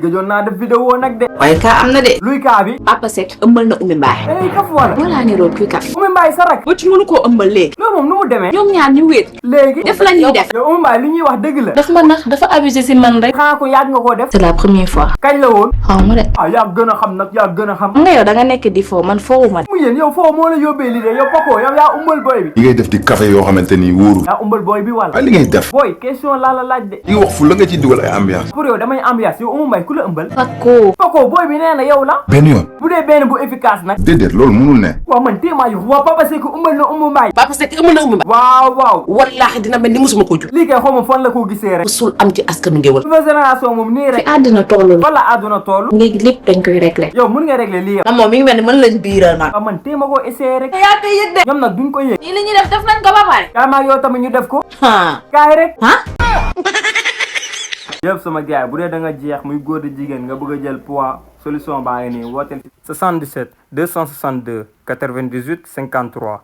gëjoon naa def vidéo nag de. waaye kaa am na de. luy kaa bi. Papa Seck ëmbal na Oumou Mbaye. kaf wala. wala ni roon kuy kaf. Oumou Mbaye sa rak. boo ci mënu koo ëmbal léegi. loolu moom nu mu demee. ñoom ñaar ñu wéet. léegi def la ñuy def. yow Oumou Mbaye li ñuy wax dëgg la. daf ma nax dafa abusé si man rek. xanaa ko yàgg nga koo def. c'est la première fois. kañ la woon. xaw ma de. yaa gën a xam nag yaa gën a xam. nga yow da nga nekk di foo man foowu ma de. mu yéen yow foo moo la yóbbee lii de yow Paco yow yaa umbal boy bi. li ngay def di café yoo xamante ni wóoru. yaa umbal boy bi wala. li ngay def. boy question laa la laaj de. li nga wax fu la nga ciy dugal ay ambiance. pour yow damay ambiance yow Oumou Mbaye ku la ëmbal. Paco boy bi nee na yow la. benn yoon. bu dee benn bu efficace nag. déedéet loolu mënul ne. waaw man téemaa yu waa Papa Seck umbal na Oumou Mbaye. Papa Seck ëmbal na Oumou Mbaye. waaw. wallaahi dina mel ni musuma ko jur. lii kay xaw ma fan la koo gisee rek. musul am ci askanu ngéwël. nouvelle génération moom nii rek. fi àddina toll. wala àdduna toll. léegi lépp dañ koy régler. yow mun nga régler lii yow. moom mi ngi mel ni mën lañ biiral nag. waaw man téema koo essayé rek. yaa koy yëg de. ñoom nag duñ ko yëg. nii li ñuy def nañ ko ba pare. kaay maag yow tamit ñu def ko. kaay rek. yëpp sama gars bu dee da nga jeex muy góor di jigéen nga bëgg a jël poids solution baa ngi nii wooteel 77 262 98 53